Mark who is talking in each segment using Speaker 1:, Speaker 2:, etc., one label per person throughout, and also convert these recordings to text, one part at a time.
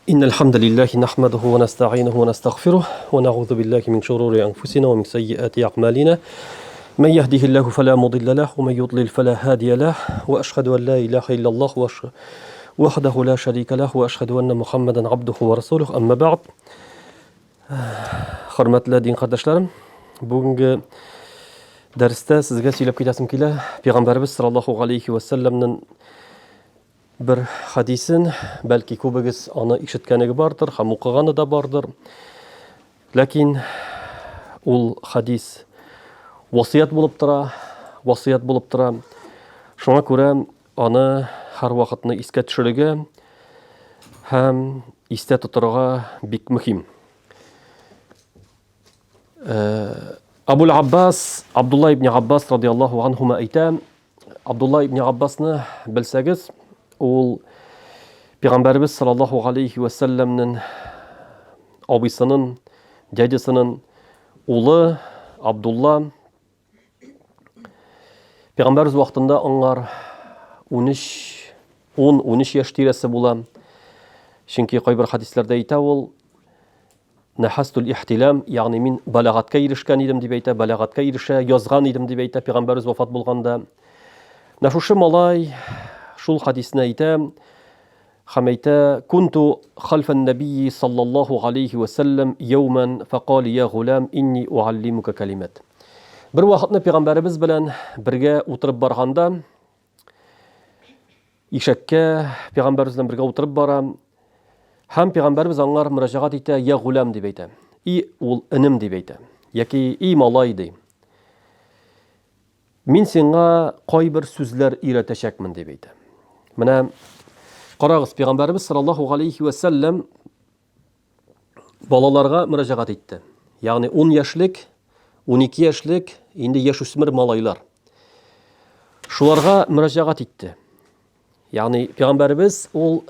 Speaker 1: إن الحمد لله نحمده ونستعينه ونستغفره ونعوذ بالله من شرور أنفسنا ومن سيئات أعمالنا من يهده الله فلا مضل له ومن يضلل فلا هادي له وأشهد أن لا إله إلا الله وحده لا شريك له وأشهد أن محمدا عبده ورسوله أما بعد Хөрмәтле дин кардәшләрем, бүгенге дәрестә сезгә сөйләп китәсем килә. Пәйгамбәрбез саллаллаһу алейхи ва сәлләмнең бер хадисен, бәлки күбегез аны ишеткәнеге бардыр һәм укыганы да бардыр. Ләкин ул хадис васыять булып тора, васыять булып тора. Шуңа күрә аны һәрвакытны искә төшерергә һәм истә тотырга бик мөһим. Э, Абул Аббас, Абдулла ибн Аббас радиаллаһу анһума әйтә, Абдулла ибн Аббасны белсәгез, ул Пәйгамбәребез саллаллаһу алейхи ва сәлләмнең абыйсының, дядясының улы Абдулла. Пәйгамбәребез вакытында аңар 13 10-13 яшь тирәсе була. Чөнки кайбер хадисләрдә әйтә ул Нәхастул ихтилам, ягъни мин балагатка ирешкән идем дип әйтә, балагатка ирешә, язган идем дип әйтә пәйгамбәребез вафат булганда. Менә шушы малай шул хадисне әйтә һәм әйтә, кунту хальфан нәбийи саллаллаһу алейхи ва саллям яуман фақали я гулам инни уаллимука калимат. Бер вакытны пәйгамбәребез белән бергә утырып барганда Ишәккә пәйгамбәребез белән бергә утырып бара. Һәм пәйгамбәребез аңар мөрәҗәгать итә, я гулям дип әйтә. И ул энем дип әйтә. Яки и малай ди. Мин сиңа кайбер сүзләр өйрәтәчәкмен дип әйтә. Менә карагыз, пәйгамбәребез саллаллаһу алейхи ва сәлләм балаларга мөрәҗәгать итте. Ягъни 10 яшьлек, 12 яшьлек инде яшүсмер малайлар. Шуларга мөрәҗәгать итте. Ягъни пәйгамбәребез ул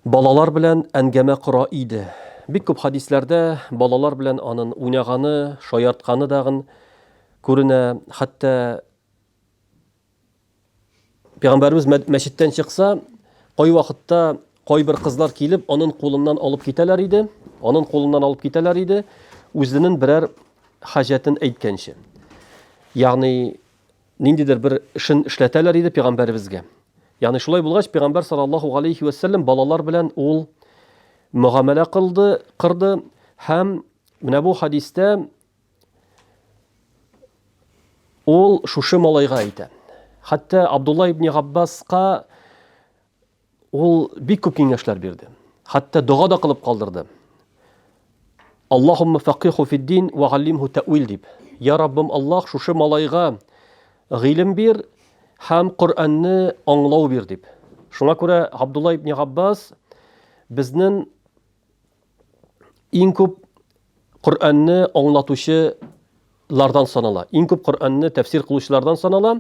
Speaker 1: балалар белән әңгәмә кора иде. Бик күп хадисләрдә балалар белән анын уйнаганы, шаяртканы дагын күренә. Хәтта Пәйгамбәребез мәчеттән чыкса, кайвакытта кайбер кызлар килеп, анын кулыннан алып китәләр иде, анын кулыннан алып китәләр иде, үзенең берәр хаҗәтен әйткәнче. Ягъни ниндидер бер эшен эшләтәләр иде пәйгамбәребезгә. Ягъни шулай булгач, пәйгамбәр саллаллаһу алейхи ва сәлләм балалар белән ул мөгамәлә кылды, кырды һәм менә бу хадистә Ул шушы малайга әйтә. Хәтта Абдулла ибн Габбаска ул бик күп киңәшләр бирде. Хәтта дога да кылып калдырды. Аллаһумма факиху фиддин ва галлимху тәуил дип. Я Раббым Аллаһ, шушы малайга гыйлем бир һәм Коръәнне аңлау бир дип. Шуңа күрә Абдулла ибн Габбас безнең иң күп Коръәнне аңлатучылардан санала. Иң күп Коръәнне тәфсир кылучылардан санала.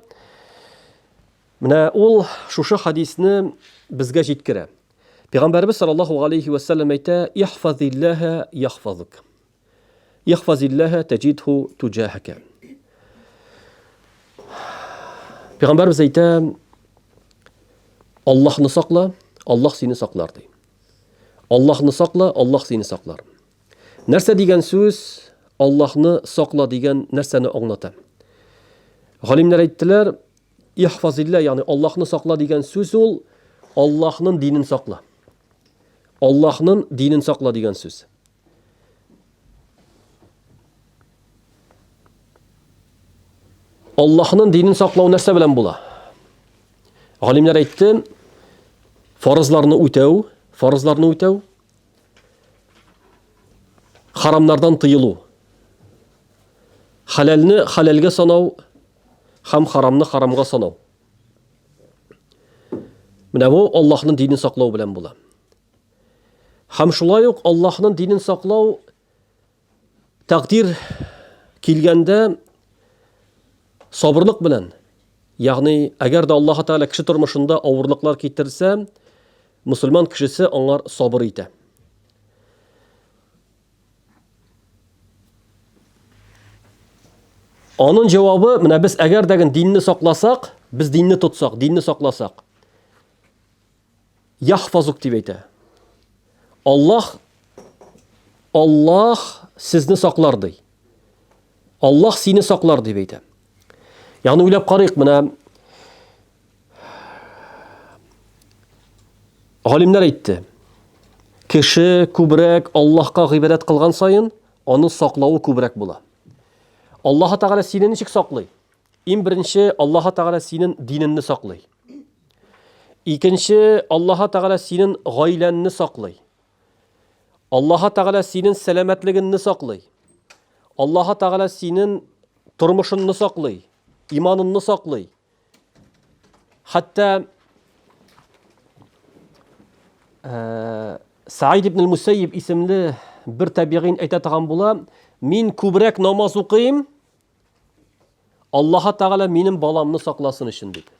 Speaker 1: Менә ул шушы хадисне безгә җиткерә. Пәйгамбәрбез саллаллаһу алейхи ва саллям әйтә: "Ихфазиллаһа яхфазук. Ихфазиллаһа таҗидху туҗаһака." Пәйгамбәрбез әйтә: Аллаһны сакла, Аллаһ сине саклар ди. Аллаһны сакла, Аллаһ сине саклар. Нәрсә дигән сүз Аллаһны сакла дигән нәрсәне аңлата? Галимнәр әйттеләр, ихфазилла, ягъни Аллаһны сакла дигән сүз ул Аллаһның динен сакла. Аллаһның динен сакла дигән сүз. Аллаһның динен саклау нәрсә белән була? Галимнәр әйтте, фарызларны үтәү, фарызларны үтәү, харамнардан тыелу. Хәләлне хәләлгә санау һәм харамны харамга санау. Менә бу Аллаһның динен саклау белән була. Һәм шулай ук Аллаһның динен саклау тәкъдир килгәндә сабырлык белән, ягъни әгәр дә Аллаһ Тәгалә кеше тормышында авырлыклар китерсә, мусульман кешесе аңар сабыр итә. Аның җавабы, менә без әгәр дә динне сакласак, без динне тотсак, динне сакласак, Яхфазук дип әйтә. Аллаһ Аллаһ сезне саклар ди. Аллаһ сине саклар дип әйтә. Ягъни уйлап карыйк, менә галимнәр әйтте. Кеше күбрәк Аллаһка гыйбадәт кылган саен, аның саклавы күбрәк була. Аллаһ Тәгалә сине ничек саклый? Иң беренче Аллаһ Тәгалә синең динеңне саклый. Икенче, Аллаһ Тәгалә синең гаиләңне саклый. Аллаһ Тәгалә синең сәламәтлегеңне саклый. Аллаһ Тәгалә синең тормышыңны саклый, иманыңны саклый. Хәтта э, Саид ибн Мусайиб исемле бер табигин әйтә торган була, мин күбрәк намаз укыйм, Аллаһ Тәгалә минем баламны сакласын өчен дип.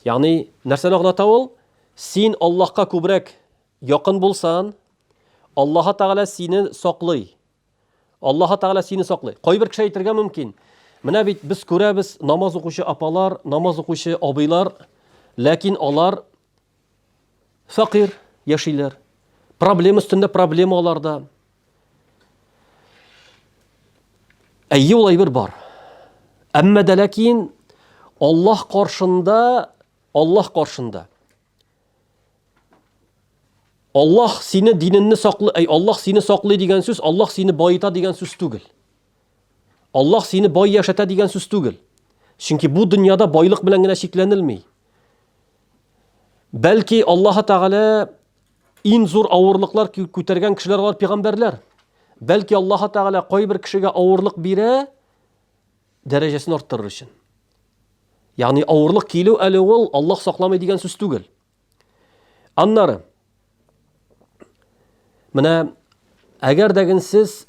Speaker 1: Ягъни нәрсәне аңлата ул? Син Аллаһка күбрәк якын булсан, Аллаһ Тәгалә сине саклый. Аллаһ Тәгалә сине саклый. Кайбер кеше әйтергә мөмкин. Менә бит без күрәбез намаз укучы апалар, намаз укучы абыйлар, ләкин алар фәкыйрь яшиләр. Проблема өстендә проблема аларда. Әйе, ул әйбер бар. Әмма дә ләкин Аллаһ каршында, Аллаһ каршында. Аллаһ сине динеңне саклый, әй, Аллаһ сине саклый дигән сүз, Аллаһ сине баета дигән сүз түгел. Аллаһ сине бай яшәтә дигән сүз түгел. Чөнки бу дөньяда байлык белән генә чикләнелми. Бәлки Аллаһ Тәгалә Иң зур авырлыклар күтәргән кешеләр алар пигамбәрләр. Бәлки Аллаһ Тәгалә кайбер кешегә авырлык бирә, дәрәҗәсен арттырыр өчен. Ягъни авырлык килү әле ул Аллаһ сакламый дигән сүз түгел. Аннары менә әгәр дә сез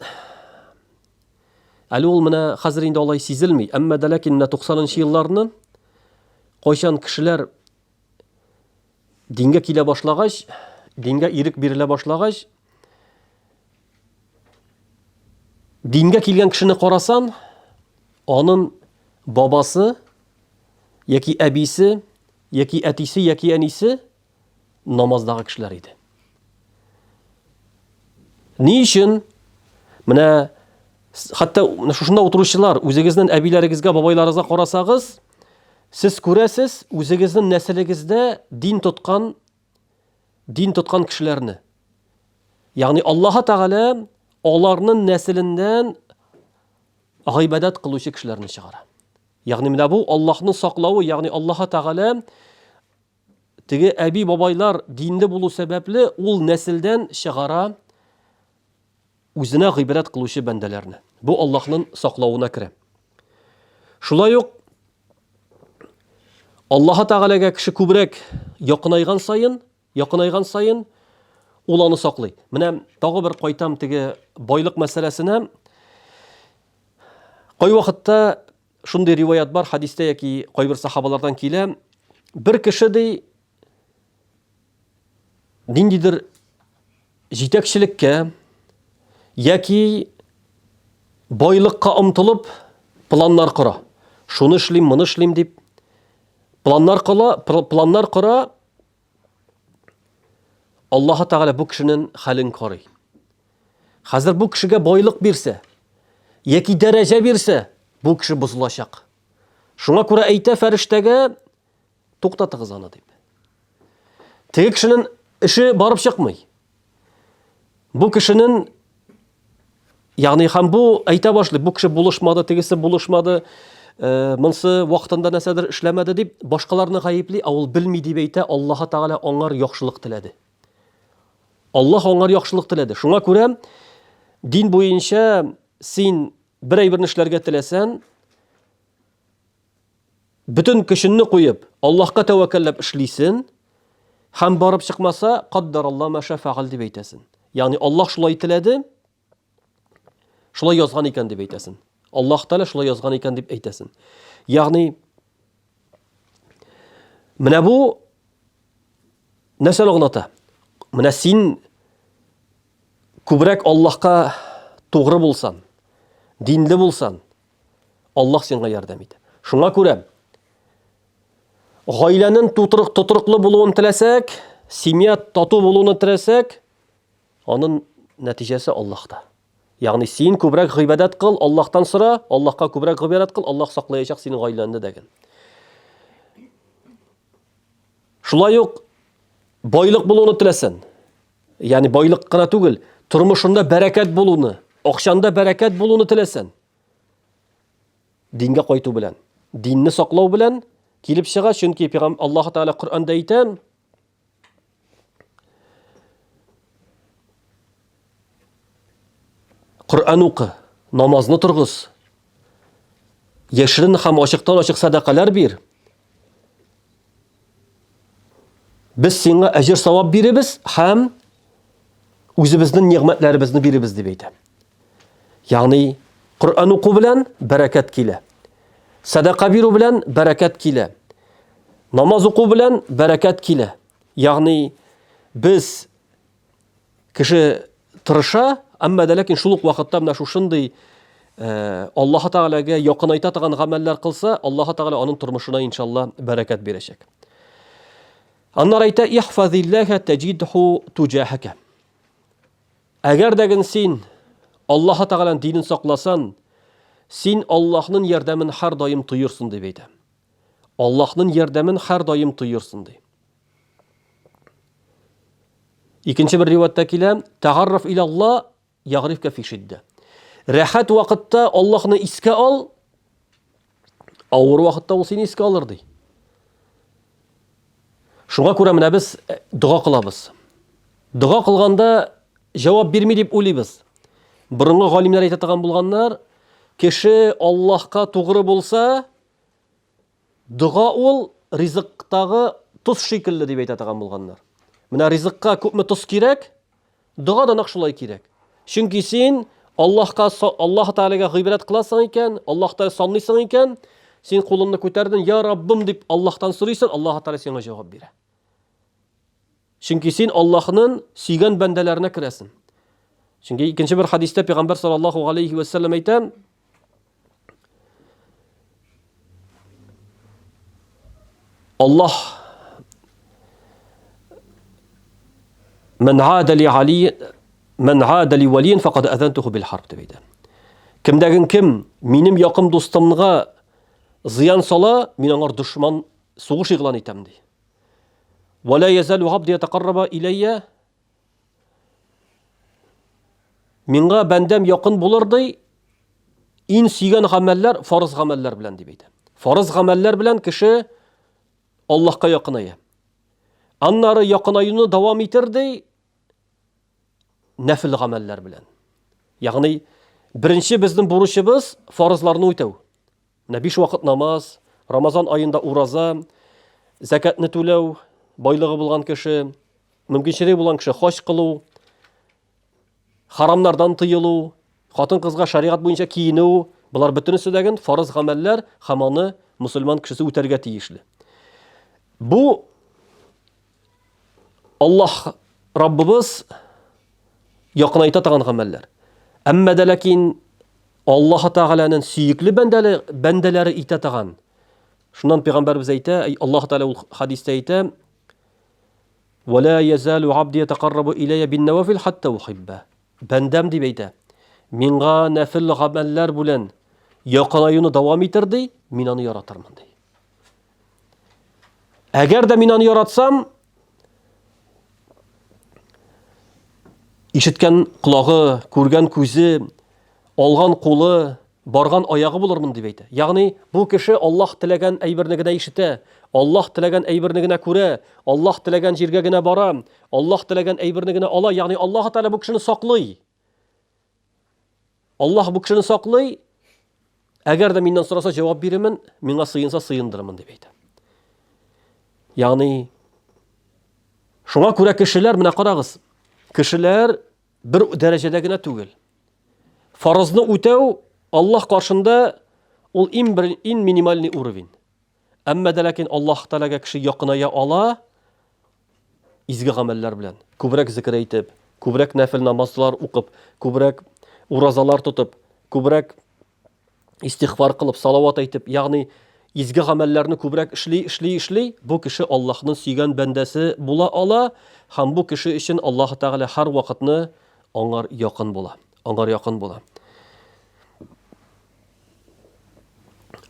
Speaker 1: әле ул менә хәзер инде алай сизелми, әмма дә ләкин менә 90 елларны кайчан кешеләр Дингә килә башлагач, дингә ирек бирелә башлагач, дингә килгән кешене карасан, анын бабасы яки әбисе, яки әтисе, яки әнисе намаздагы кешеләр иде. Ни өчен? Менә хәтта шушында утыручылар, үзегезнең әбиләрегезгә, бабайларыгызга карасагыз, сез күрәсез, үзегезнең нәселегездә дин тоткан дин тоткан кешеләрне. Ягъни Аллаһ Тәгалә аларның нәселеннән гыйбадәт кылучы кешеләрне чыгара. Ягъни менә бу Аллаһның саклавы, ягъни Аллаһ Тәгалә Теге әби-бабайлар динле булу сәбәпле, ул нәселдән чыгара үзенә гыйбрәт кылучы бәндәләрне. Бу Аллаһның саклавына керә. Шулай ук Аллаһ Тәгаләгә кеше күбрәк якынайган саен, якынайган саен ул аны саклый. Менә тагы бер кайтам теге байлык мәсьәләсенә. Кайвакытта Шундый риваять бар, хәдистә яки кайбер сахабалардан килә. Бер кеше ди ниндидер җитәкчелеккә яки байлыкка омтылып планнар кора. Шуны эшлим, моны эшлим дип планнар кыла, планнар кора. Аллаһ Тәгалә бу кешенең хәлен карый. Хәзер бу кешегә байлык бирсә, яки дәрәҗә бирсә, бу кеше бозылачак. Шуңа күрә әйтә фәрештәгә, туктатыгыз аны дип. Теге кешенең эше барып чыкмый. Бу кешенең ягъни һәм бу әйтә башлый, бу кеше булышмады, тегесе булышмады, э, монсы вакытында нәрсәдер эшләмәде дип башкаларны гаепли, ә ул белми дип әйтә, Аллаһ Тәгалә аңар яхшылык теләде. Аллаһ аңар яхшылык теләде. Шуңа күрә дин буенча син бер әйберне эшләргә теләсән, бөтен көчеңне куеп, Аллаһка тәвәккәлләп эшлисен һәм барып чыкмаса, каддар Алла ма ша фәгал дип әйтәсен. Ягъни Аллаһ шулай теләде, шулай язган икән дип әйтәсен. Аллаһ Тәгалә шулай язган икән дип әйтәсен. Ягъни менә бу нәрсәне аңлата? Менә син күбрәк Аллаһка тугры булсан, динле булсан, Аллаһ сиңа ярдәм итә. Шуңа күрә гаиләнең тотрыклы булуын теләсәк, семья тату булуны теләсәк, Анын нәтиҗәсе Аллаһта. Ягъни син күбрәк гыйбадәт кыл, Аллаһтан сора, Аллаһка күбрәк гыйбадәт кыл, Аллаһ саклаячак синең гаиләңне дә. Шулай ук байлык булуны теләсән, ягъни байлык кына түгел, тормышында бәрәкәт булуны, акчанда бәрәкәт булуны теләсән, дингә кайту белән, динне саклау белән килеп чыга, чөнки Пәйгамбәр Аллаһ Тәгалә Коръәндә әйтә, Коръән укы, намазны торгыз. Яшерен һәм ачыктан-ачык сәдакалар бир. Без сиңа әҗер савап биребез һәм үзебезнең нигъмәтләребезне биребез дип әйтә. Ягъни Коръән уку белән бәрәкәт килә. Сәдака бирү белән бәрәкәт килә. Намаз уку белән бәрәкәт килә. Ягъни без кеше тырыша, әмма дә ләкин шул ук вакытта менә шушындый э, Аллаһ Тәгаләгә якынайта торган гамәлләр кылса, Аллаһ Тәгалә аның тормышына иншалла бәрәкәт бирәчәк. Аннары әйтә, "Ихфазиллаһа таҗидху туҗахака." Әгәр дә ген син Аллаһ Тәгаләнең динен сакласан, син Аллаһның ярдәмен һәрдаим тоерсың дип әйтә. Аллаһның ярдәмен һәрдаим тоерсың ди. Икенче бер риваятьтә килә, Тәгарраф иля Аллаһ ягрифка фи шиддә. Рәхәт вакытта Аллаһны искә ал, авыр вакытта ул сине искә алыр ди. Шуңа күрә менә без э, дога кылабыз. Дога кылганда җавап бирми дип уйлыйбыз. Борынгы галимнәр әйтә торган булганнар, кеше Аллаһка тугры булса, дога ул ризыктагы тоз шикелле дип әйтә торган булганнар. Менә ризыкка күпме тоз кирәк, Дога да нәкъ шулай кирәк. Чөнки син Аллаһка, Аллаһ Тәгаләгә гыйбадәт кыласың икән, Аллаһ Тәгалә санлыйсың икән, син кулыңны күтәрдең, я Раббым дип Аллаһтан сорыйсың, Аллаһ Тәгалә сиңа җавап бирә. Чөнки син Аллаһның сөйгән бәндәләренә керәсең. Чөнки икенче бер хадистә Пәйгамбәр саллаллаһу алейхи ва саллям әйтә, Аллаһ Ман ада ли али ман ада ли валиен фақад азантуху бил харб дип әйтә. Кемдәген кем минем якын дустымга зыян сала, мин аңар дошман сугыш игълан итәм ди. Ва ла язалу абди ятакарраба иләйя Миңа бәндәм якын булыр ди, иң сөйгән гамәлләр фарыз гамәлләр белән дип әйтә. Фарыз гамәлләр белән кеше Аллаһка якыная. Аннары якынаюны дәвам итер ди, нәфил гамәлләр белән. Ягъни беренче безнең бурычыбыз фарызларны үтәү. Менә биш вакыт намаз, Рамазан аенда ураза, зәкәтне түләү, байлыгы булган кеше, мөмкинчелеге булган кеше хаҗ кылу, харамнардан тыелу, хатын-кызга шәригать буенча киенү, болар бөтенесе дә фарыз гамәлләр һәм аны мөселман кешесе үтәргә тиешле. Бу Аллаһ Раббыбыз якынайта торган гамәлләр. Әмма дә ләкин Аллаһ Тәгаләнең сөекле бәндәле, бәндәләре итә торган. Шуннан пәйгамбәрбез әйтә, Аллаһ Тәгалә ул хадистә әйтә, "Ва ла язалу абди ятакаррабу иләйя бин навафил хатта ухибба." Бәндәм дип әйтә, миңа нәфил гамәлләр белән якынаюны дәвам итер ди, мин аны яратырмын ди. Әгәр дә мин аны яратсам, ишеткән колагы, күргән күзе, алган кулы, барган аягы булырмын дип әйтә. Ягъни бу кеше Аллаһ теләгән әйберне генә ишетә, Аллаһ теләгән әйберне генә күрә, Аллаһ теләгән җиргә генә бара, Аллаһ теләгән әйберне генә ала. Ягъни Аллаһ Тәгалә бу кешене саклый. Аллаһ бу кешене саклый. Әгәр дә миннән сораса җавап бирермен, миңа сыенса сыендырырмын дип әйтә. Ягъни шуңа күрә кешеләр менә карагыз, кешеләр бер дәрәҗәдә генә түгел. Фарызны үтәү Аллаһ каршында ул иң бер иң минимальный уровень. Әмма дә ләкин Аллаһ Тәгаләгә кеше якыная ала изге гамәлләр белән. Күбрәк зикер әйтеп, күбрәк нәфил намазлар укып, күбрәк уразалар тотып, күбрәк истигъфар кылып, салават әйтеп, ягъни изге гамәлләрне күбрәк эшли, эшли, эшли, бу кеше Аллаһның сөйгән бәндәсе була ала һәм бу кеше өчен Аллаһ Тәгалә һәрвакытны аңар якын була. Аңар якын була.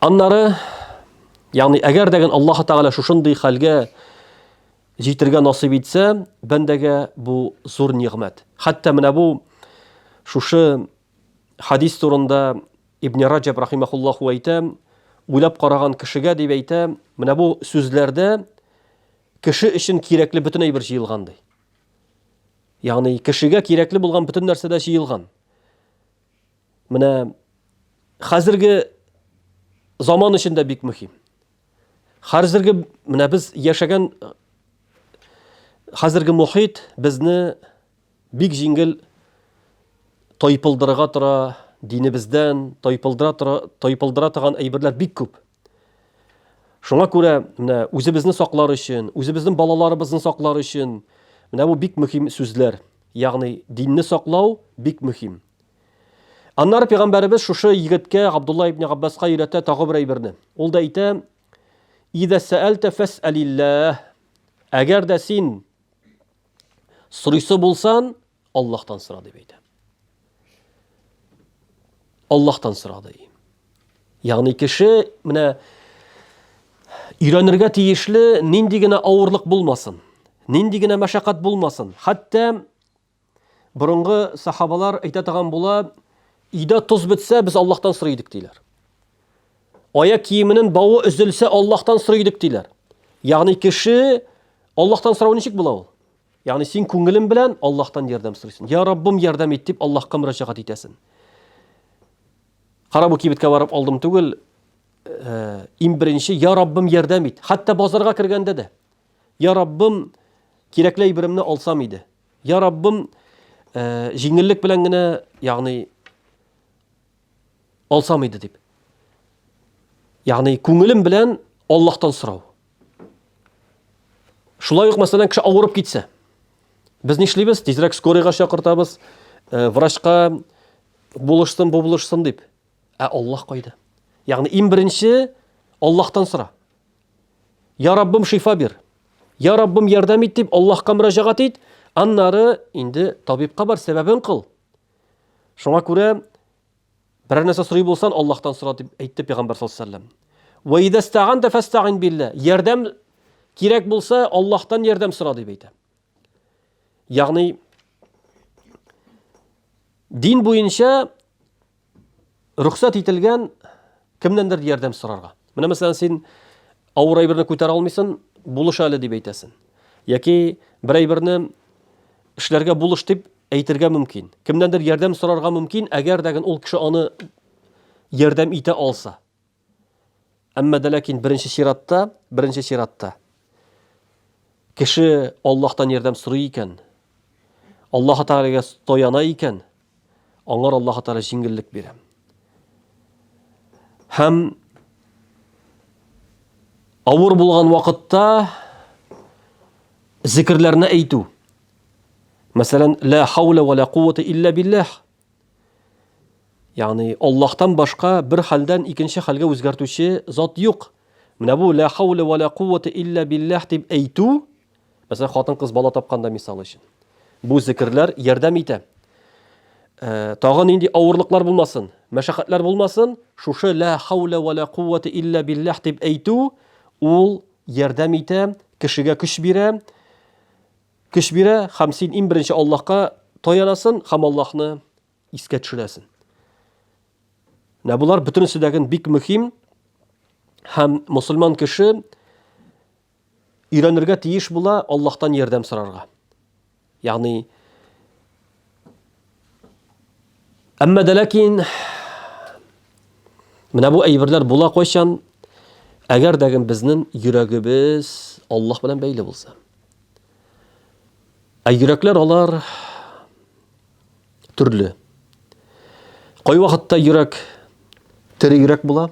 Speaker 1: Аннары, ягъни әгәр дә Аллаһ Тәгалә шушындый хәлгә җитергә насыйп итсә, бәндәгә бу зур нигъмәт. Хәтта менә бу шушы хадис турында Ибн Раҗаб рахимахуллаху әйтә, уйлап караган кешегә дип әйтә, менә бу сүзләрдә кеше өчен кирәкле бөтен әйбер җыелган ди. Ягъни кешегә кирәкле булган бөтен нәрсә дә җыелган. Менә хәзерге заман өчен дә бик мөһим. Хәзерге менә без яшәгән хәзерге мохит безне бик җиңел тайпылдырырга тора, динебездән тайпылдыра тора, тайпылдыра торган әйберләр бик күп. Шуңа күрә менә үзебезне саклар өчен, үзебезнең балаларыбызны саклар өчен менә бу бик мөһим сүзләр. Ягъни динне саклау бик мөһим. Аннары пәйгамбәребез шушы егеткә Габдулла ибн Габбаска өйрәтә тагы бер әйберне. Ул да әйтә: "Иза сәәлтә фәсәлилләһ." Әгәр дә син сорыйсы булсан, Аллаһтан сора дип әйтә. Аллаһтан сора ди. Ягъни кеше менә өйрәнергә тиешле нинди генә авырлык булмасын, нинди генә мәшәкать булмасын, хәтта Борынгы сахабалар әйтә торган була, өйдә тоз бетсә, без Аллаһтан сорый идек диләр. Аяк киеменең бавы өзелсә, Аллаһтан сорый идек диләр. Ягъни кеше Аллаһтан сорау ничек була ул? Ягъни син күңелең белән Аллаһтан ярдәм сорыйсың. Я Раббым, ярдәм ит дип Аллаһка мөрәҗәгать итәсең. Кара бу кибеткә барып алдым түгел, э, иң беренче я Раббым ярдәм ит. Хәтта базарга кергәндә дә. Я Раббым, кирәкле әйберемне алсам иде. Я Раббым, э, җиңеллек белән генә, ягъни алсам иде дип. Ягъни күңелем белән Аллаһтан сорау. Шулай ук, мәсәлән, кеше авырып китсә, без нишлибез? Тизрәк скорыйга чакыртабыз, э, врачка булышсын, бу булышсын дип. Ә Аллаһ кайда? Ягъни иң беренче Аллаһтан сора. Я Раббым, шифа бир. Я Раббым, ярдәм ит дип Аллаһка мөрәҗәгать ит. Аннары инде табибка бар, сәбәбен кыл. Шуңа күрә берәр нәрсә сорый булсан, Аллаһтан сора дип әйтте пәйгамбәр саллаллаһу алейһи вәсәлләм. Ва иза истәганта фәстәгин билла. Ярдәм кирәк булса, Аллаһтан ярдәм сора дип әйтә. Ягъни дин буенча рөхсәт ителгән кемнәндер ярдәм сорарга. Менә мәсәлән, син авыр әйберне күтәрә алмыйсың, булыш әле дип әйтәсең. Яки бер әйберне эшләргә булыш дип әйтергә мөмкин. Кемнәндер ярдәм сорарга мөмкин, әгәр дә ул кеше аны ярдәм итә алса. Әмма дә ләкин беренче чиратта, беренче чиратта кеше Аллаһтан ярдәм сорый икән, Аллаһ Тәгаләгә таяна икән, аңар Аллаһ Тәгалә җиңеллек бирә. Һәм авыр булган вакытта зикерләрне әйтү. Мәсәлән, ла хаула ва ла куввата илля биллаһ. Ягъни Аллаһтан башка бер хәлдән икенче хәлгә үзгәртүче зат юк. Менә бу ла хауля ва ла куввата илля биллаһ дип әйтү, мәсәлән, хатын-кыз бала тапканда мисал өчен. Бу зикерләр ярдәм итә. Э, тагы нинди авырлыклар булмасын, мәшәкатьләр булмасын, шушы ла хауля ва ла куввата илля биллаһ дип әйтү ул ярдәм итә, кешегә көч бирә, Көч бирә һәм син иң беренче Аллаһка таянасын һәм Аллаһны искә төшерәсен. Менә болар бөтенесе дә бик мөһим һәм мусульман кеше өйрәнергә тиеш була Аллаһтан ярдәм сорарга. Ягъни Әмма дә ләкин менә бу әйберләр була кайчан, әгәр дә безнең йөрәгебез Аллаһ белән бәйле булса. Ә йөрәкләр алар төрле. Кайвакытта йөрәк тере йөрәк була.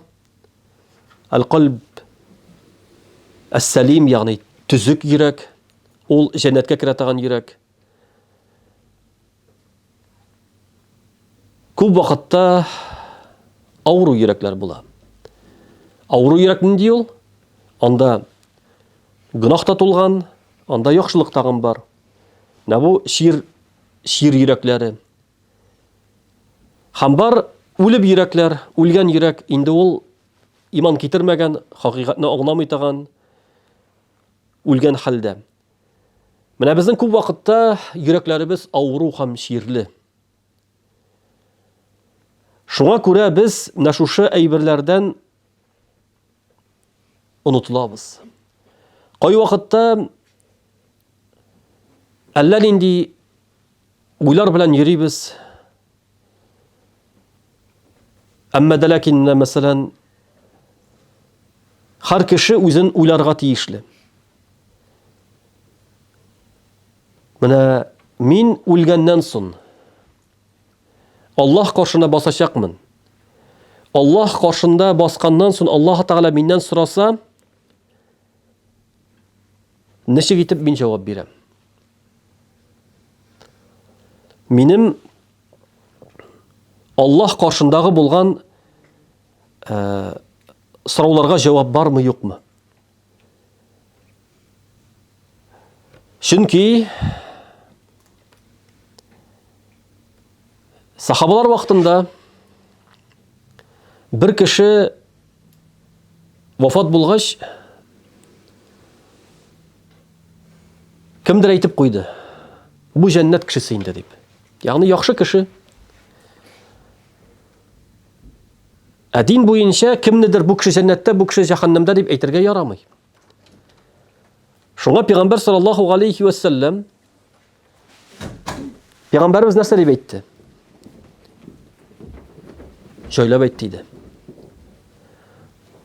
Speaker 1: Әл-кальб әс-сәлим, ягъни төзек йөрәк, ул җәннәткә керә торган йөрәк. Күп вакытта авыру йөрәкләр була. Авыру йөрәк нинди ул? Анда гөнаһ та тулган, анда яхшылык тагын бар. Менә бу чир, чир йөрәкләре. Һәм бар үлеп йөрәкләр, үлгән йөрәк, инде ул иман китермәгән, хакыйкатьне аңламый торган, үлгән хәлдә. Менә безнең күп вакытта йөрәкләребез авыру һәм чирле. Шуңа күрә без менә шушы әйберләрдән онытылабыз. Кайвакытта әллә нинди уйлар белән йөрибез. Әмма дә ләкин менә мәсәлән һәр кеше үзен уйларга тиешле. Менә мин үлгәннән соң Аллаһ каршына басачакмын. Аллаһ каршында басканнан соң Аллаһ Тәгалә миннән сораса, ничек итеп мин җавап бирәм? Минем Аллаһ каршындагы булган э, сорауларга җавап бармы, юкмы? Чөнки сахабалар вакытында бер кеше вафат булгач, кемдер әйтеп куйды. Бу җәннәт кешесе инде дип. Ягъни яхшы кеше. Ә дин буенча кемнедер бу кеше җәннәттә, бу кеше җәһәннәмдә дип әйтергә ярамый. Шуңа пәйгамбәр саллаллаһу алейхи ва саллям Пәйгамбәребез нәрсә дип әйтте? Җайлап әйтте иде.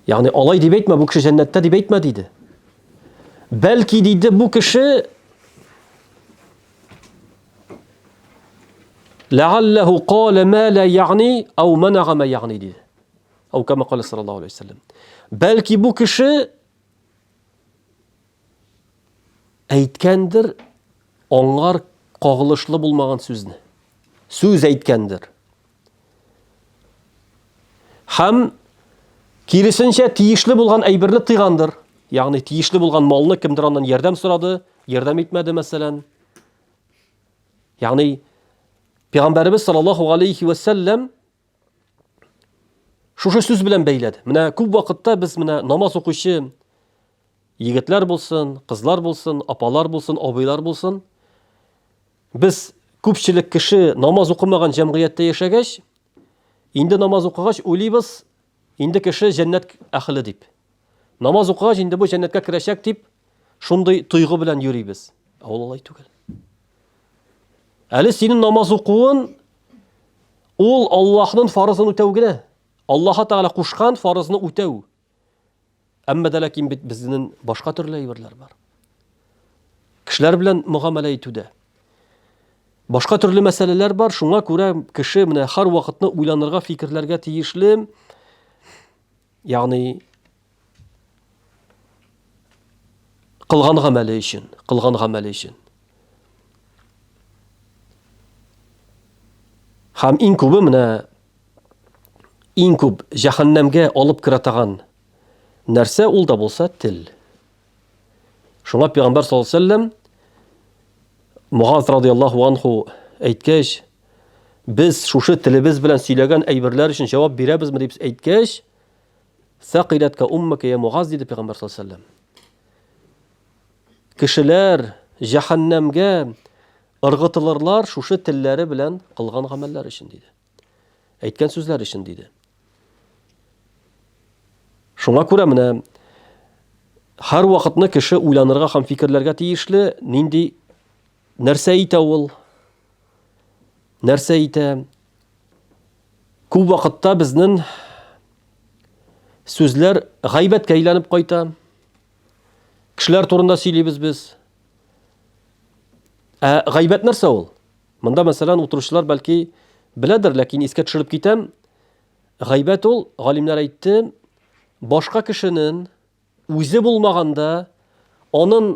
Speaker 1: Ягъни алай дип әйтмә, бу кеше җәннәттә дип әйтмә диде. Бәлки диде бу кеше Ләгалләһу калә мә лә ягъни, ау мәнәгә мә ягъни диде. Ау кама калә саллаллаһу алейһи вәсәлләм. Бәлки бу кеше әйткәндер аңар кагылышлы булмаган сүзне. Сүз әйткәндер. Һәм киресенчә тиешле булган әйберне тыйгандыр. Ягъни тиешле булган малны кемдер аннан ярдәм сорады, ярдәм итмәде мәсәлән. Ягъни Пәйгамбәребез саллаллаһу алейхи ва сәлләм шушы сүз белән бәйләде. Менә күп вакытта без менә намаз укучы егетләр булсын, кызлар булсын, апалар булсын, абыйлар булсын, без күпчелек кеше намаз укымаган җәмгыятьтә яшәгәч, инде намаз укыгач уйлыйбыз, инде кеше җәннәт әһеле дип. Намаз укыгач инде бу җәннәткә керәчәк дип, шундый тойгы белән йөрибез. Ә ул алай түгел. Әле синең намаз укуын ул Аллаһның фарызын үтәү генә. Аллаһ Тәгалә кушкан фарызны үтәү. Әмма дә ләкин бит безнең башка төрле әйберләр бар. Кешеләр белән мөгамәлә итүдә. Башка төрле мәсьәләләр бар, шуңа күрә кеше менә һәр вакытны уйланырга, фикерләргә тиешле. Ягъни кылган гамәле өчен, кылган гамәле өчен. Һәм иң күбе менә иң күп җәһәннәмгә алып керә торган нәрсә ул да булса тел. Шуңа пәйгамбәр саллаллаһу алейһи вәсәлләм Муаз радияллаһу анху әйткәч, без шушы телебез белән сөйләгән әйберләр өчен җавап бирәбезме дип әйткәч, Сәкыйләткә уммака я Муаз диде пәйгамбәр саллаллаһу алейһи вәсәлләм. Кешеләр җәһәннәмгә ыргытылырлар шушы телләре белән кылган гамәлләр өчен диде. Әйткән сүзләр өчен диде. Шуңа күрә менә һәр вакытны кеше уйланырга һәм фикерләргә тиешле, нинди нәрсә әйтә ул, нәрсә әйтә. Күп вакытта безнең сүзләр гайбәткә әйләнеп кайта. Кешеләр турында сөйлибез без. Ә гайбәт нәрсә ул? Монда, мәсәлән, утыручылар бәлки беләдер, ләкин искә төшереп китәм. Гайбәт ул, галимнәр әйтте, башка кешенең үзе булмаганда, анын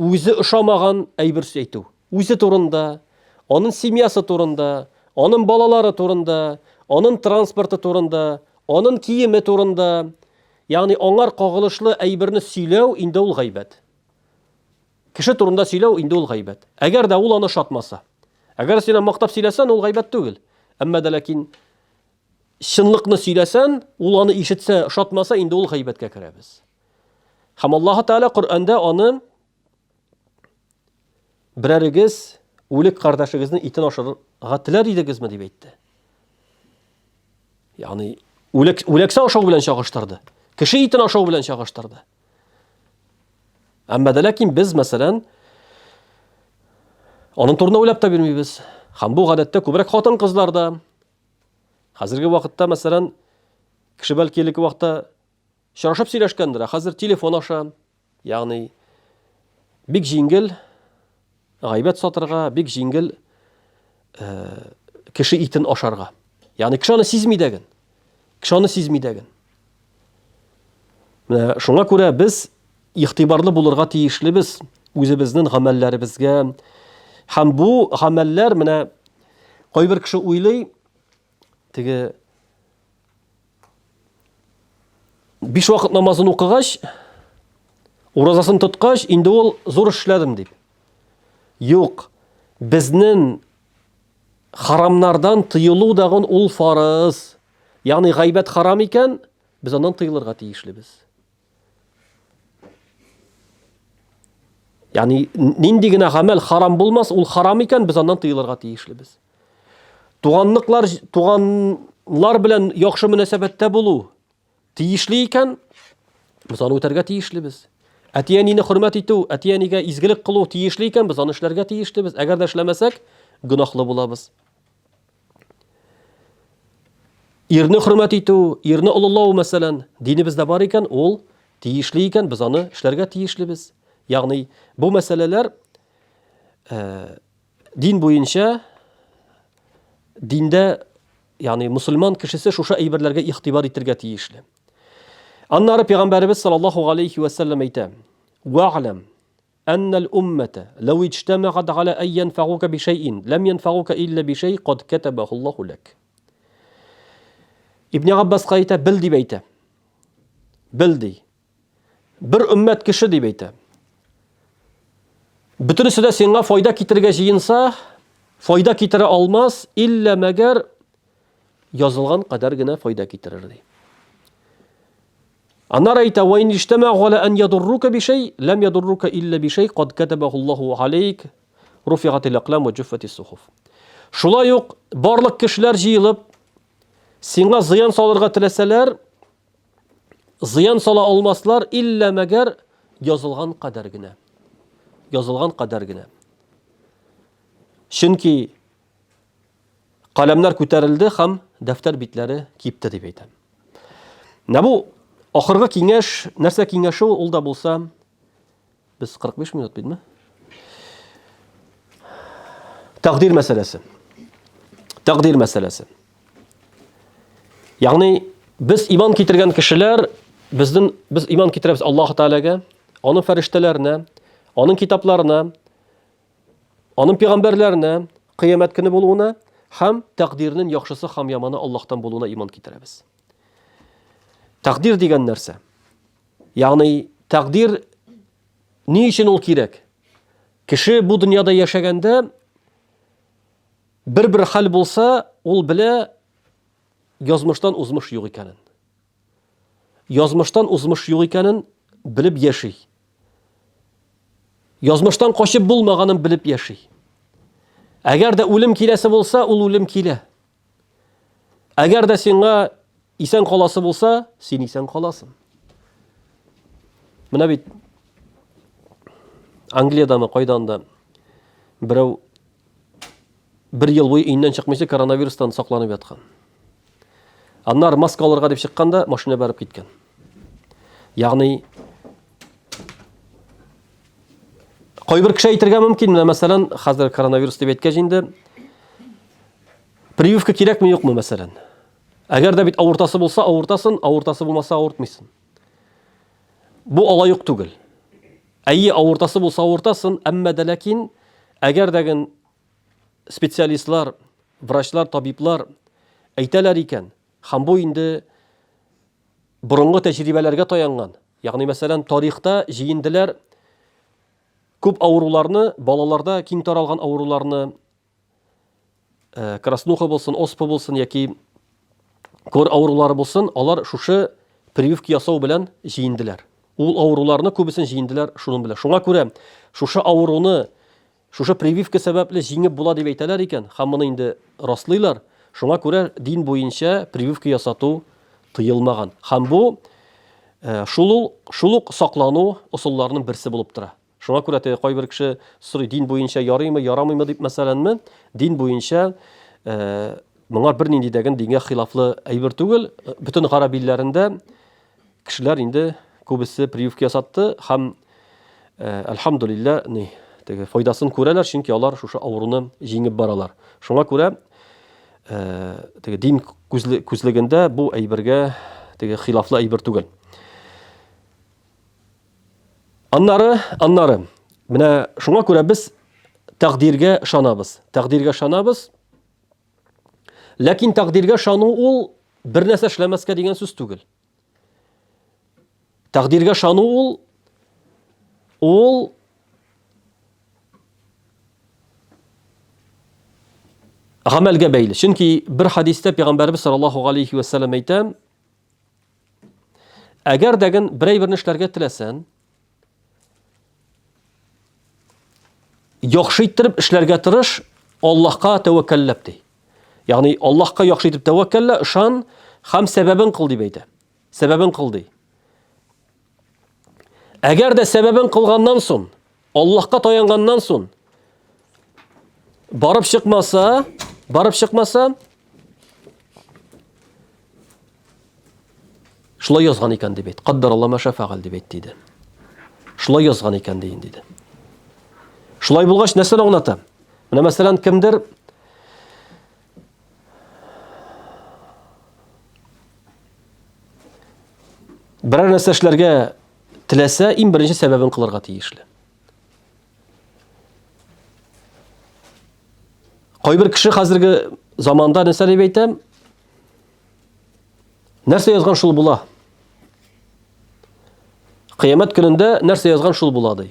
Speaker 1: үзе ошамаган әйбер әйтү. Үзе турында, анын семьясы турында, анын балалары турында, анын транспорты турында, анын киеме турында. ягъни аңар кагылышлы әйберне сөйләү инде ул гайбәт. Кеше турында сөйләү инде ул гайбәт. Әгәр дә ул аны ошатмаса. Әгәр син аны мактап сөйләсән, ул гайбәт түгел. Әмма дә ләкин чынлыкны сөйләсән, ул аны ишетсә, ошатмаса, инде ул гайбәткә керәбез. Һәм Аллаһ Тәгалә Коръәндә аны берәрегез үлек кардәшегезнең итен ашарга теләр идегезме дип әйтте. Ягъни үлек үләксә ашау белән чагыштырды. Кеше итен ашау белән чагыштырды. Әмма дә ләкин без, мәсәлән, аның турында уйлап та бирмибез. Һәм бу гадәттә күбрәк хатын-кызларда. Хәзерге вакытта, мәсәлән, кеше бәлки элекке вакытта очрашып сөйләшкәндер, ә хәзер телефон аша, ягъни бик җиңел гайбәт сатырга, бик җиңел э, кеше итен ашарга. Ягъни кеше аны сизми дә ген. Кеше аны сизми дә ген. Менә шуңа күрә без игътибарлы булырга тиешлебез үзебезнең гамәлләребезгә. Һәм бу гамәлләр менә кайбер кеше уйлый, теге биш вакыт намазын укыгач, уразасын тоткач, инде ул зур эшләдем дип. Юк, безнең харамнардан тыелу дагын ул фарыз. Ягъни гайбәт харам икән, без аннан тыелырга тиешлебез. Ягъни нинди генә гамәл харам булмас, ул харам икән, без аннан тыелырга тиешлебез. Туганлыклар, туганлар белән яхшы мөнәсәбәттә булу тиешле икән, без аны үтәргә тиешлебез. Әти-әнине хөрмәт итү, әти-әнигә изгелек кылу тиешле икән, без аны эшләргә тиешлебез. Әгәр дә эшләмәсәк, гөнаһлы булабыз. Ирне хөрмәт итү, ирне олылау, мәсәлән, динебездә бар икән, ул тиешле икән, без аны эшләргә тиешлебез. Ягъни бу мәсьәләләр э, дин буенча диндә, ягъни мусульман кешесе шушы әйберләргә игътибар итергә тиешле. Аннары пәйгамбәребез саллаллаһу алейхи ва сәлләм әйтә: "Вәгъләм Әннәл уммәтә ләү иҗтәмәгать галә әй янфәгука бишәйин, ләм янфәгука илля бишәй кад кәтәбәһуллаһу ләк. Ибн Габбаска әйтә, бел дип әйтә. Бел ди. Бер өммәт кеше дип әйтә. Бөтенесе дә сиңа файда китерергә җыенса, файда китерә алмас, илля мәгәр язылган кадәр генә файда китерер ди. Аннары әйтә, «Ва ин иҗтәмәгу галя ан ядуррука бишәй, ләм ядуррука илля бишәй кад катабаху Аллаһу алейк, руфигатил аклам ва җуффатис сухуф». Шулай ук барлык кешеләр җыелып, сиңа зыян салырга теләсәләр, зыян сала алмаслар, илля мәгәр язылган кадәр генә. Язылган кадәр генә. Чөнки каләмнәр күтәрелде һәм дәфтәр битләре кипте дип әйтәм. Менә бу ахыргы киңәш, нәрсә киңәше ул, ул да булса, без 45 минут битме? Тәкъдир мәсьәләсе. Тәкъдир мәсьәләсе. Ягъни без иман китергән кешеләр, безнең без иман китерәбез Аллаһ Тәгаләгә, аның фәрештәләренә, аның китапларына, Аның пәйгамбәрләренә, кыямәт көне булуына һәм тәкъдирнең яхшысы һәм яманы Аллаһтан булуына иман китерәбез. Тәкъдир дигән нәрсә? Ягъни тәкъдир ни өчен ул кирәк? Кеше бу дөньяда яшәгәндә бер-бер хәл булса, ул белә язмыштан узмыш юк икәнен. Язмыштан узмыш юк икәнен белеп яши. Язмыштан качып булмаганын белеп яши. Әгәр дә үлем киләсе булса, ул үлем килә. Әгәр дә сиңа исән каласы булса, син исән каласың. Менә бит Англиядәме, кайдан да берәү бер ел буе өеннән чыкмыйча коронавирустан сакланып яткан. Аннары маска алырга дип чыкканда машина бәреп киткән. Ягъни кайбер кеше әйтергә мөмкин, менә мәсәлән, хәзер коронавирус дип әйткәч инде прививка кирәкме юкмы мәсәлән? Әгәр дә бит авыртасы булса, авыртасын, авыртасы булмаса, авыртмыйсың. Бу алай ук түгел. Әйе, авыртасы булса авыртасын, әмма дә ләкин әгәр дә ген специалистлар, врачлар, табиблар әйтәләр икән, һәм бу инде борынгы тәҗрибәләргә таянган. Ягъни, мәсәлән, тарихта җыенделәр күп авыруларны, балаларда киң таралган авыруларны, э, краснуха булсын, оспа булсын яки кор авырулары булсын, алар шушы прививка ясау белән җыенделәр. Ул авыруларны күбесен җыенделәр шуның белән. Шуңа күрә шушы авыруны шушы прививка сәбәпле җиңеп була дип әйтәләр икән, һәм моны инде раслыйлар. Шуңа күрә дин буенча прививка ясату тыелмаган. Һәм бу э, шул ул шул ук саклану ысулларының берсе булып тора. Шуңа күрә теге кайбер кеше сорый, дин буенча ярыймы, ярамыймы дип мәсәләнме, дин буенча э, моңа бернинди дә дингә хилафлы әйбер түгел. Бөтен гарәп илләрендә кешеләр инде күбесе прививка ясатты һәм э, әлхәмдулилла ни теге файдасын күрәләр, чөнки алар шушы авыруны җиңеп баралар. Шуңа күрә э, теге дин күзлегендә бу әйбергә теге хилафлы әйбер түгел. Аннары, аннары, менә шуңа күрә без тәкъдиргә ышанабыз. Тәкъдиргә ышанабыз. Ләкин тәкъдиргә ышану ул бер нәрсә эшләмәскә дигән сүз түгел. Тәкъдиргә ышану ул ул гамәлгә бәйле. Чөнки бер хадистә пәйгамбәрбез саллаллаһу алейхи ва саллям әйтә, Әгәр дәген берәй берне эшләргә теләсән, яхшы иттереп эшләргә тырыш, Аллаһка тәвәккәлләп ди. Ягъни Аллаһка яхшы итеп тәвәккәллә, ышан һәм сәбәбен кыл дип әйтә. Сәбәбен кыл ди. Әгәр дә сәбәбен кылганнан соң, Аллаһка таянганнан соң барып чыкмаса, барып чыкмаса, шулай язган икән дип әйт. Каддар Алла ма шафагал дип әйт диде. Шулай язган икән диен диде. Шулай булгач нәрсәне аңлата? Менә мәсәлән, кемдер берәр нәрсә эшләргә теләсә, иң беренче сәбәбен кылырга тиешле. Кайбер кеше хәзерге заманда нәрсә дип әйтәм? Нәрсә язган шул була. Кыямәт көнендә нәрсә язган шул була ди.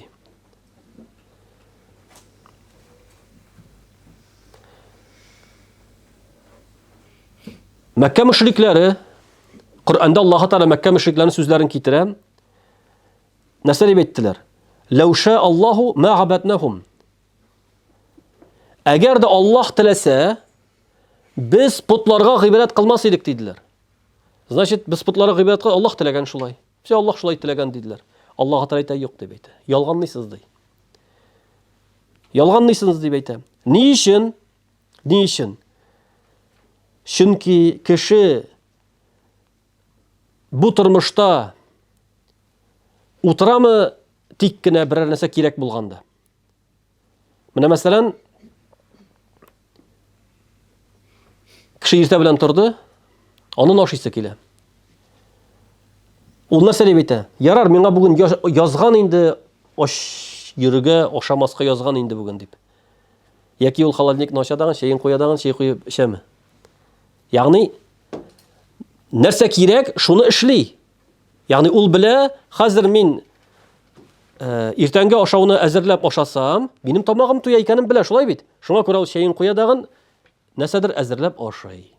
Speaker 1: Мәккә мөшрикләре Коръәндә Аллаһ Тәгалә Мәккә мөшрикләренең сүзләрен китерә. Нәрсә дип әйттеләр? Ләүшә Аллаһу ма габәднахум. Әгәр дә Аллаһ теләсә, без потларга гыйбадәт кылмас идек диделәр. Значит, без потларга гыйбадәт кыл, Аллаһ теләгән шулай. Все, Аллаһ шулай теләгән диделәр. Аллаһ Тәгалә әйтә, юк дип әйтә. Ялганлыйсыз ди. Ялганлыйсыз дип әйтә. Ни өчен? Ни өчен? Чөнки кеше бу тормышта утырамы тик кенә берәр нәрсә кирәк булганда. Менә мәсәлән, кеше иртә белән торды, анын ашыйсы килә. Ул нәрсә дип әйтә? Ярар, миңа бүген язган инде ач йөрергә, ашамаска язган инде бүген дип. Яки ул холодильникны ача дагын, чәен куя дагын, чәй куеп эчәме? Ягъни нәрсә кирәк, шуны эшли. Ягъни ул белә, хәзер мин э, иртәнге ашауны әзерләп ашасам, минем тамагым туя икәнен белә, шулай бит? Шуңа күрә ул чәен куя дагын, нәрсәдер әзерләп ашый.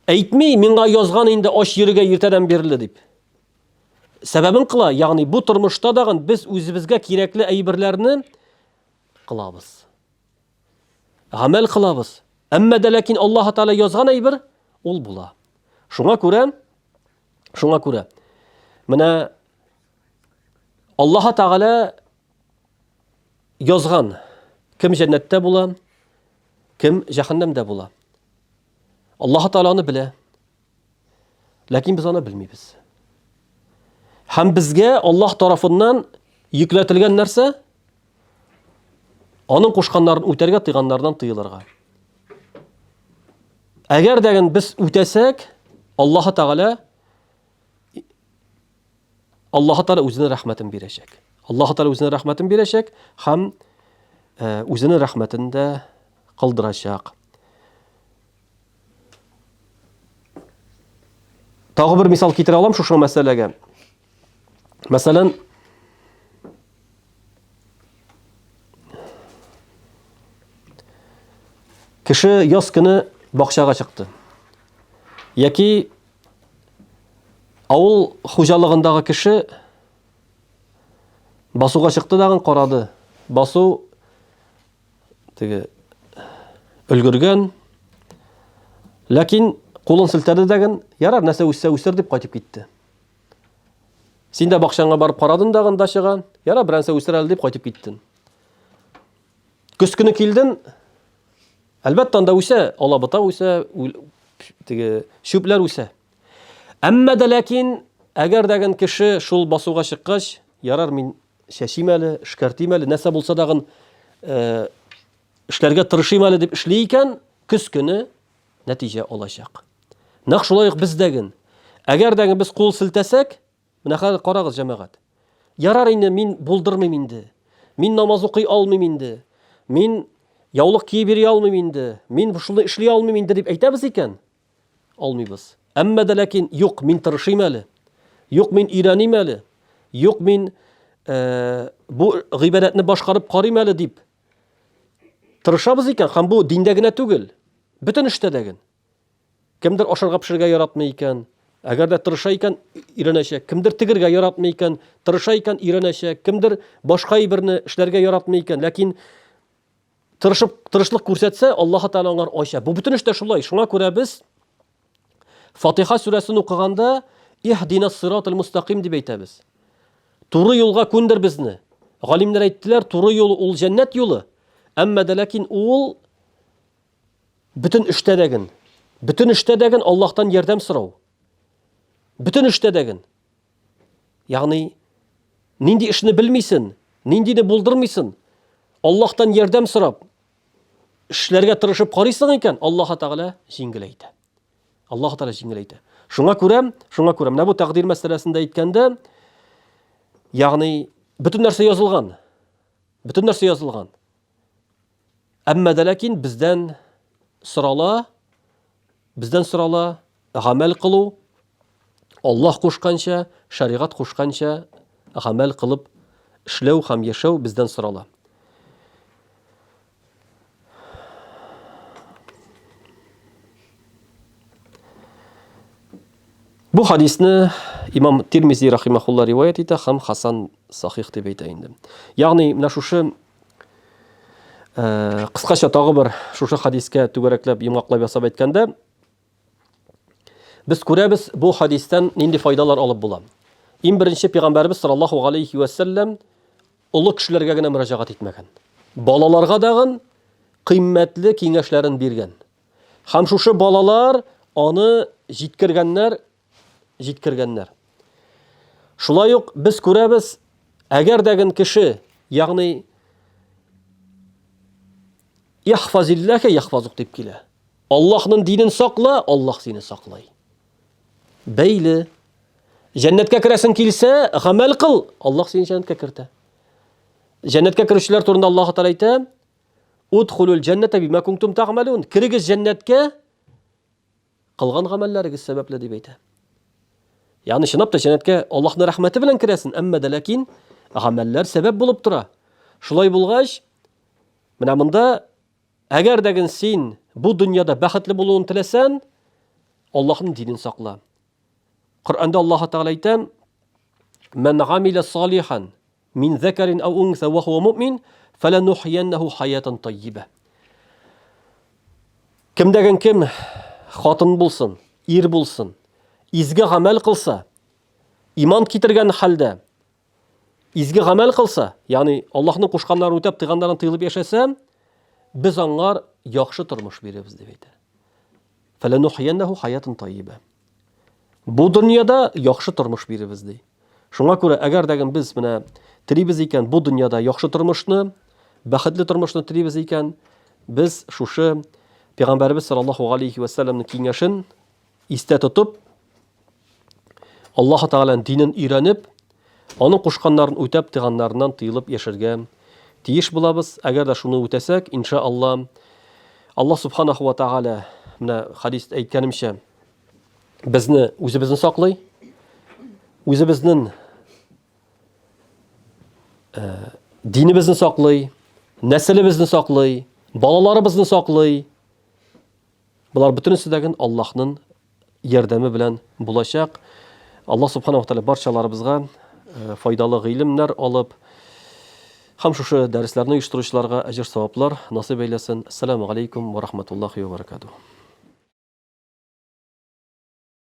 Speaker 1: Әйтми, миңа язган инде ач йөрергә иртәдән бирле дип. Сәбәбен кыла, ягъни бу тормышта дагын без үзебезгә кирәкле әйберләрне кылабыз. Гамәл кылабыз. Әмма дә ләкин Аллаһ Тәгалә язган әйбер ул була. Шуңа күрә, шуңа күрә менә Аллаһ Тәгалә язган кем җәннәттә була, кем җәһәннәмдә була. Аллаһ Тәгалә аны белә. Ләкин без аны белмибез. Һәм безгә Аллаһ тарафыннан йөкләтелгән нәрсә? Аның кушканнарын үтәргә, тыйганнардан тыелырга. Әгәр дә без үтәсәк, Аллаһ Тәгалә Аллаһ Тәгалә үзенең рәхмәтен бирәчәк. Аллаһ Тәгалә үзенең рәхмәтен бирәчәк һәм э, үзенең рәхмәтен дә кылдырачак. Тагы бер мисал китерә алам шушы мәсьәләгә. Мәсәлән, кеше яз көне бакчага чыкты. Яки авыл хуҗалыгындагы кеше басуга чыкты дагын карады. Басу теге өлгергән. Ләкин кулын селтәде дәген, ярар, нәрсә үссә үсер дип кайтып китте. Син дә бакчаңа барып карадың дагын дачага, ярар, берәнсә үсер әле дип кайтып киттең. Көз көне килдең, әлбәттә, анда үсә, алабута үсә, теге чүпләр үсә. Әмма дә ләкин, әгәр дәген кеше шул басуга чыккач, ярар, мин чәчим әле, эшкәртим әле, нәрсә булса дагын э, эшләргә тырышыйм әле дип эшли икән, көз көне нәтиҗә алачак. Нәкъ шулай ук бездәген. Әгәр дәген без кул селтәсәк, менә хәзер карагыз, җәмәгать. Ярар инде, мин булдырмыйм инде. Мин намаз укый алмыйм инде. Мин яулык киеп йөри алмыйм инде. Мин шуны эшли алмыйм инде дип әйтәбез икән, алмыйбыз. Әмма дә ләкин юк, мин тырышыйм әле. Юк, мин өйрәним әле. Юк, мин э, бу гыйбадәтне башкарып карыйм әле дип тырышабыз икән, һәм бу диндә генә түгел, бөтен эштә дә ген. Кемдер ашарга пешерергә яратмый икән, әгәр дә тырыша икән, өйрәнәчәк. Кемдер тегергә яратмый икән, тырыша икән, өйрәнәчәк. Кемдер башка әйберне эшләргә яратмый икән, ләкин тырышып, тырышлык күрсәтсә, Аллаһ Тәгалә аңар ача. Бу бөтен эштә шулай. Шуңа күрә без Фатиха сүрәсен укыганда Иһдина сиратал мустаким дип әйтәбез. Туры юлга күндер безне. Галимнәр әйттеләр, туры юл ул җәннәт юлы. Әмма дә ләкин ул бөтен эштә дәген. Бөтен эштә дәген Аллаһтан ярдәм сорау. Бөтен эштә дәген. Ягъни нинди эшне белмисен, ниндине булдырмыйсын, Аллаһтан ярдәм сорап, эшләргә тырышып карыйсың икән, Аллаһ Тәгалә җиңеләйтә. Аллаһ Тәгалә җиңеләйтә. Шуңа күрә, шуңа күрә менә бу тәкъдир мәсьәләсендә әйткәндә, ягъни бөтен нәрсә язылган. Бөтен нәрсә язылган. Әмма дә ләкин бездән сорала, бездән сорала гамәл кылу, Аллаһ кушканча, шәригать кушканча гамәл кылып эшләү һәм яшәү бездән сорала. Бу хадисне имам Тирмизи рахимахулла риваять итә һәм Хасан сахих дип әйтә инде. Ягъни менә шушы э, кыскача тагы бер шушы хадискә түгәрәкләп йомгаклап ясап әйткәндә, без күрәбез бу хадистән нинди файдалар алып була. Иң беренче пәйгамбәрбез саллаллаһу алейхи ва сәлләм олы кешеләргә генә мөрәҗәгать итмәгән. Балаларга дагын кыйммәтле киңәшләрен биргән. Һәм шушы балалар аны җиткергәннәр, җиткергәннәр. Шулай ук без күрәбез, әгәр дәген кеше, ягъни Яхфазиллаһа яхфазук дип килә. Аллаһның динен сакла, Аллаһ сине саклый. Бәйле. Җәннәткә керәсең килсә, гамәл кыл, Аллаһ сине җәннәткә кертә. Җәннәткә керүчеләр турында Аллаһ Тәгалә әйтә: Удхулул җәннәтә бима кунтум тәгъмәлун. Керегез җәннәткә кылган гамәлләрегез сәбәпле дип әйтә. Ягъни чынлап та җәннәткә Аллаһның рәхмәте белән керәсең, әмма дә ләкин гамәлләр сәбәп булып тора. Шулай булгач, менә монда әгәр дә син бу дөньяда бәхетле булуын теләсәң, Аллаһның динен сакла. Коръәндә Аллаһ Тәгалә әйтә: "Ман гамила салихан мин закарин ау унса ва хуа муъмин, фаланухияннаху хаятан таййиба." Кемдәген кем хатын булсын, ир булсын, изге гамәл кылса, иман китергән хәлдә изге гамәл кылса, ягъни Аллаһның кушканнарын үтәп, тыйганнарын тыелып яшәсә, без аңар яхшы тормыш бирербез дип әйтә. Фәләнухияннәһу хаятан таййиба. Бу дөньяда яхшы тормыш бирербез ди. Шуңа күрә әгәр дә без менә телибез икән бу дөньяда яхшы тормышны, бәхетле тормышны телибез икән, без шушы Пәйгамбәребез саллаллаһу алейхи ва сәлламның киңәшен истә тотып, Аллаһ Тәгаләнең динен өйрәнеп, аның кушканнарын үтәп, тыйганнарыннан тыелып яшәргә тиеш булабыз. Әгәр дә шуны үтәсәк, инша Алла, Аллаһ субханаху ва тааля, менә хадис әйткәнемчә, безне үзебезне саклый, үзебезнең э, динебезне саклый, нәселебезне саклый, балаларыбызны саклый. Болар бөтенесе дә Аллаһның ярдәме белән булачак. Аллаһ субхана ва тәгалә барчаларыбызга э, файдалы гыйлемнәр алып, һәм шушы дәресләрне оештыручыларга әҗер саваплар насыйп әйләсен. Ассаламу алейкум ва рахматуллахи ва баракатуһ.